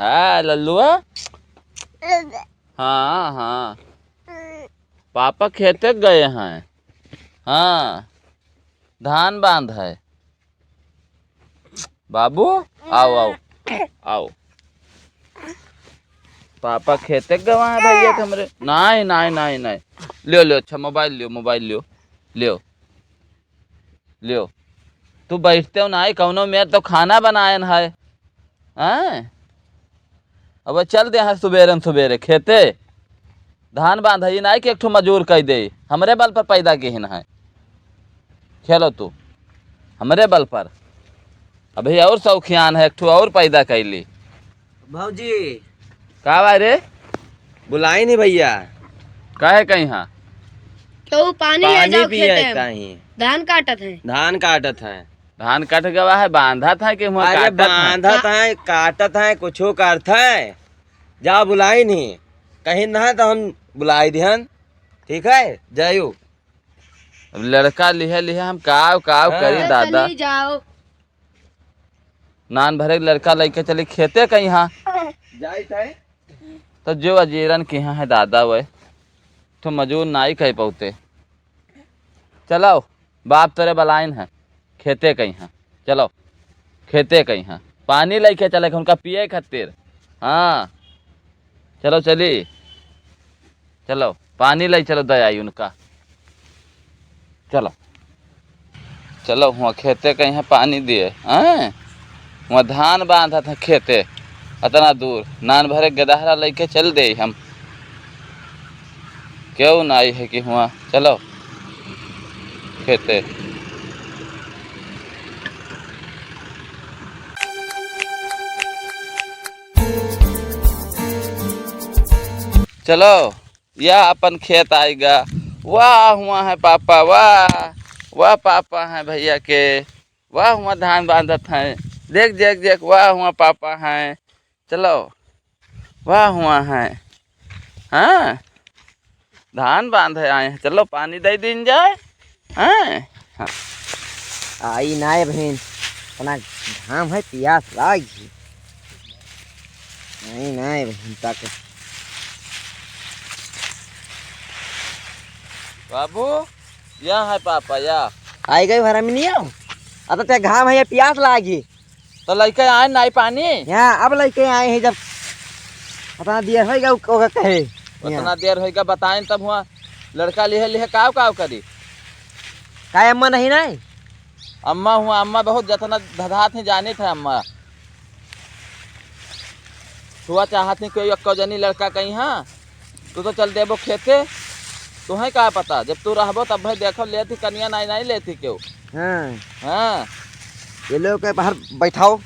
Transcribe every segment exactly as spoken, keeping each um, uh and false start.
हाँ, लल्लुआ। हाँ, हाँ। पापा खेते गए हैं। हाँ, धान बांध है। बाबू, आओ, आओ, आओ। पापा खेते गवा है भैया के हमरे। नाहीं, नाहीं, नाहीं, नाहीं। लियो, लियो, अच्छा, मोबाइल लियो, मोबाइल लियो, लियो। लियो, तू बैठते हो नाहीं, कौनो मेर तो खाना बनायन है, हैं? अब चल दे हैं सुबेरे न सुबेरे खेते, धान बांध है, ई नाहीं कि एक ठो मजूर कह दे, हमरे बल पर पैदा किहिन है। खेलो तू, हमरे बल पर। अभी और शौखियान है, एक ठो और पैदा कैली। भौजी। का बा रे? बुलाई नहीं भैया। काहे कहीं हाँ? क्यों पानी ले पानी जाओ पिए खेते में। कहीं। धान काटत हैं। धान काटत हैं। धान कट गवा है, बांधत है कि हुआं अरे काटत हैं? बांधत हैं, काटत हैं, कुछो करत हैं। जा बुलाई नहीं। कहीं ना तो हम बुलाई दिहन। ठीक है, जायु। अब लड़का लिहे लिहे हम काव काव हाँ। करी अरे दादा। चली जाओ। नान भरे के लड़का लइके चली खेते कहीं हाँ। जाइत है। तो जो अजीरन किहाँ है दादा वह, तो मजूर नाई कह पौते। चलो, बाप तोरे बलाइन है, खेते कहीं हाँ। चलो, खेते कहीं हाँ। पानी लइके चले उनका पिए खातिर। हाँ, चलो चली। चलो, पानी लइ चलो, दया आई उनका। चलो, चलो, हुआं खेते कहीं पानी दिए, हैं? हुआं धान बांधत हैं खेते, अतना दूर, नान भरे गदहरा लइके चल दे हम। क्यों ना आई है कि हुआं, चलो, खेते। चलो, या अपन खेत आइगा। वाह, हुआं है पापा, वाह, वाह पापा हैं भैया के, वाह, हुआं धान बांधत हैं। देख, देख, देख, वाह, हुआं पापा हैं। चलो, वाह, हुआं हैं। हाँ, धान बांधे आए हैं, चलो, पानी दे दीन जाए। हैं? हाँ। आई नाय बहिन, इतना घाम है, पियास लागी। आई नाय बहिन, तक। बाबू, या है पापा, या। आई गई हरामी नहीं आओ। अब तो घाम है, ये पियास लागी। तो लइके आए नाई पानी? यहाँ अब लइके आए हैं, जब इतना देर होइगा, ओका कहे। उतना देर होइगा, बताएं तब हुआं लड़का लिहे लिहे काव काव करी। का अम्मा नहीं नाई? अम्मा हुआं, अम्मा बहुत जतना धधात ही जानित है अम्मा। छुआ चाहत ही कोई एक्को जनी लड़का कहीं हाँ। तू तो चल देबो खेते, तुहें का पता, जब तू रहबो तब भाई देखो लेत ही कनिया नाई नाई लेत ही क्यों। हाँ। हाँ। ये लोग के बाहर बैठाओ।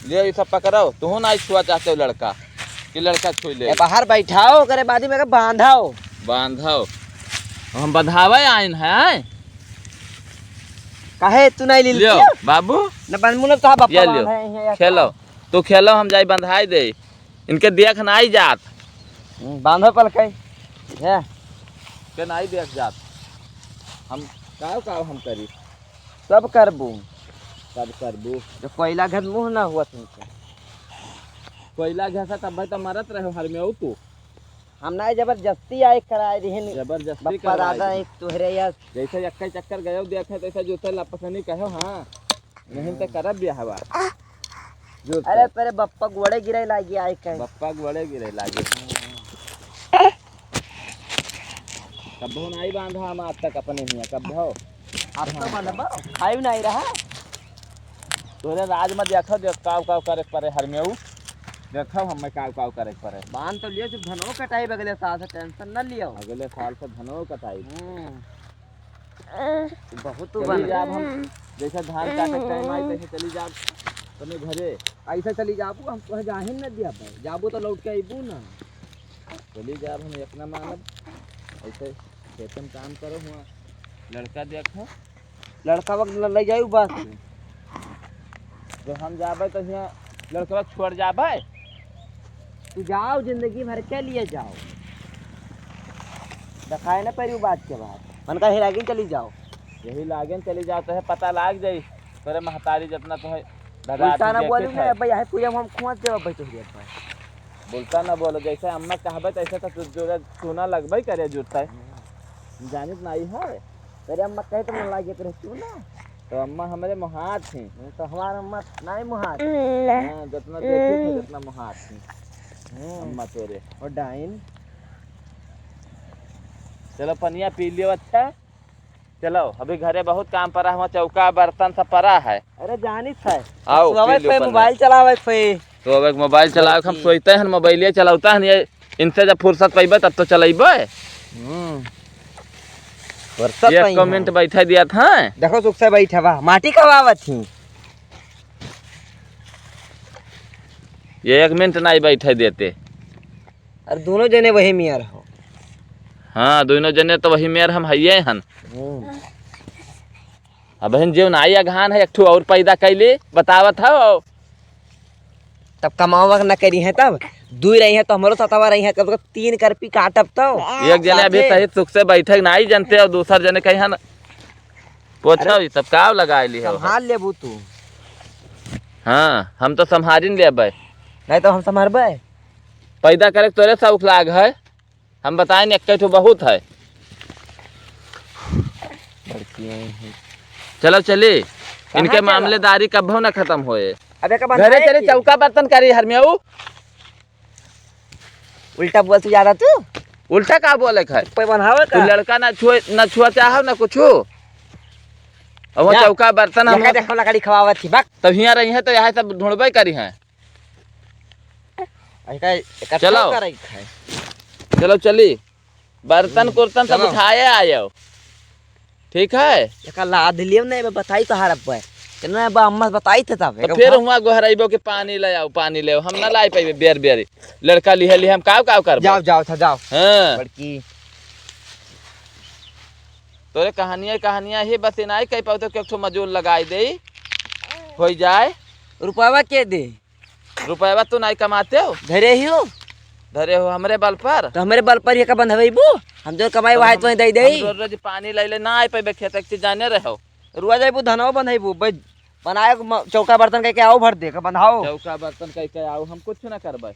ले, ये सब पकड़ो, तुहू नाई छुआ चाहते हो लड़का, कि लड़का छुई ले। ये बाहर बैठाओ, ओकरे बाद में एके बांधाओ। बांधाओ। हम बंधावे आइन है। काहे तू नाई ले लियो, लियो? बाबू। न बन मुन तो बप्पा ये लियो। बांधा है, ये खेलो। तू खेलो, हम जाई बंधाई दे। इनके देख नाई जात। हम्म, बांधो पलकै। है। के नाई देख जात। हम काव काव हम करी। सब करबू। सब करबू। जो कोयला घर मुँह ना हुआ तुमसे। कोयला घर से तब भाई तो मरत रहे हर में तू। हम ना जबरदस्ती आए कराए रहे न। जबरदस्ती बप्पा करवाए दादा रहे। एक तोहरे यार। जैसे यक्के चक्कर गयो देखे तैसे जूते लपसनी कहो हाँ। नहीं तो करब बियाहवा। जो अरे तो। तेरे बप्पा गोड़े गिरे लागी आए कहे। बप्पा गोड़े गिरे लागी। कब्बो नाई बांधा हम आज तक अपने हियाँ, कब्बो। अब तो बांधबा, खाई नाई रहा। तोरे राज में देखो, देख काव काव करे परे हर में ऊ। देखो हमें काव काव करे परे। बांध तो लियो, जब धनो कटाई अगले साल से tension न लियो। अगले साल से धनो कटाई। हम्म। बहुत तो चली बन जाब हम, जैसे धान काटे के time आई, तैसे चली जाब अपने घरे। ऐसे चली जाबू, हम तोहे जाहिन न दिया भाई। जाबू तो लौट के अइबू ना। चली जाब हम, एक ना मानब। ऐसे खेतन काम करो हुआ। लड़का देखो। लड़का वक्त ल-, ले जाई बस। जब हम जाबे तो हियाँ लड़कवा छोड़ जाबे। तू जाओ, जिंदगी भर के लिए जाओ। दिखाए ना परी बात के बाद। मन का हेरागिन चली जाओ। यही लागेन चली जात है, पता लाग जाई। तोरे महतारी जितना तो है, धरा उल्टा तू ना देखित बोलू ना है। भाई, यही पूरा हम खोज देब भाई तोहरे भाई। बोलता ना बोलो, जैसे अम्मा कहबे तैसे तो तू जो चूना लगबे करे जूता है। जानित नहीं है। तेरे अम्मा कहे तो मन लागे तेरे चूना। तो अम्मा हमरे मोहात थी। तो हमार अम्मा नहीं मोहात। हाँ, जितना देखित है, जितना मोहात थी। हम्म। अम्मा तोरे। और डाइन। चलो पनिया पी लियो, अच्छा। चलो, अभी घरे बहुत काम पड़ा है, वहाँ चौका बर्तन सब पड़ा है। अरे जानित है। आओ, सुबह पी लो पे पनिया। मोबाइल चलावे पे। तो अब एक मोबाइल चलावे, हम बल्कि सोचते हैं, मोबाइल चलावता है, ये इनसे जब फुर्सत पइबे तब तो चलइबे। हम्म। फुर्सत ये नहीं है। कमेंट बैठा दिया था। देखो सुख से बैठा बा, माटी खवावत ही। ये एक मिनट नहीं बैठे देते। अरे दोनों जने वही मेर हो। हाँ, दोनों जने तो वही मेर हम हइये हन। हम्म। अब हम जेवन आई अगहान है, एक ठो और पैदा कैली, बतावत हो। तब कमावा न करी है, तब दुई रही है तो हमरो सतावा रही है, कम से कम तीन करपी काटब तो। एक जने अभी साथे। सही सुख से बैठे नहीं जनते और दूसर जने कहीं हन पोछा अरे, हुई, तब का लगा ली हो? संभाल लेबू तू। हाँ, हम तो संभालिन लेबै। नहीं तो हम संभालबै। पैदा करे के तोरे शौक लाग है, हम बताएं, एक ठो बहुत है। लड़की आई है। चलो चली, कहाँ इनके चलो? मामलेदारी कब्बो ना खत्म होए। अब एका घरे बंधाए चली, के? चौका बर्तन करी हरमियाऊ। उल्टा बोलत ज्यादा तू। उल्टा का बोले है? पे बंधावे तू का? लड़का ना छुए, ना छुआ चाहो ना कुछ। अब वो जा। चौका बर्तन हम देखा, देखो लकड़ी खवावत थी, बक। तब हियाँ रही है तो यहाँ सब ढूंढबे करी हैं। एका, एका चलो। सब करे है। चलो चली, बर्तन हम्म, कुर्तन सब चलो। उठाए आयो, ठीक है? एका लाद लियो नहीं, मैं बताई तो हारब पे। इतना बा अम्मा बताई थे तब, तो एका फिर उठा। हुआ गोहराइबो के पानी ले आओ, पानी ले आओ, हम ना लाई पाइबे बेर बेरी। लड़का लिहे लिहे हम काव काव करबे? जाओ, जाओ, था जाओ। हाँ। बड़की। तोरे कहानियाँ, कहानियाँ ही बस इनाई कह पाओ तो एक ठो मजूर लगाई दे, होई जाए। रुपयावा के दे? रुपयावा तू नाई कमाते हो? धरे ही हो। धरे हो हमरे बल पर? तो हमरे बल पर ही का बंधवेबू? हम जो कमाई तब वही हम, तो दे दे। हम रोज रोज पानी लाई ले ना आई पाइबे खेत, एक चीज जाने रहो। रुआ जाइबू, धनवा बंधेबू, बे-, बनाए के म-, चौका बर्तन कह के आओ भर दे के बंधाओ। चौका बर्तन कह के आओ, हम कुछ ना करबे।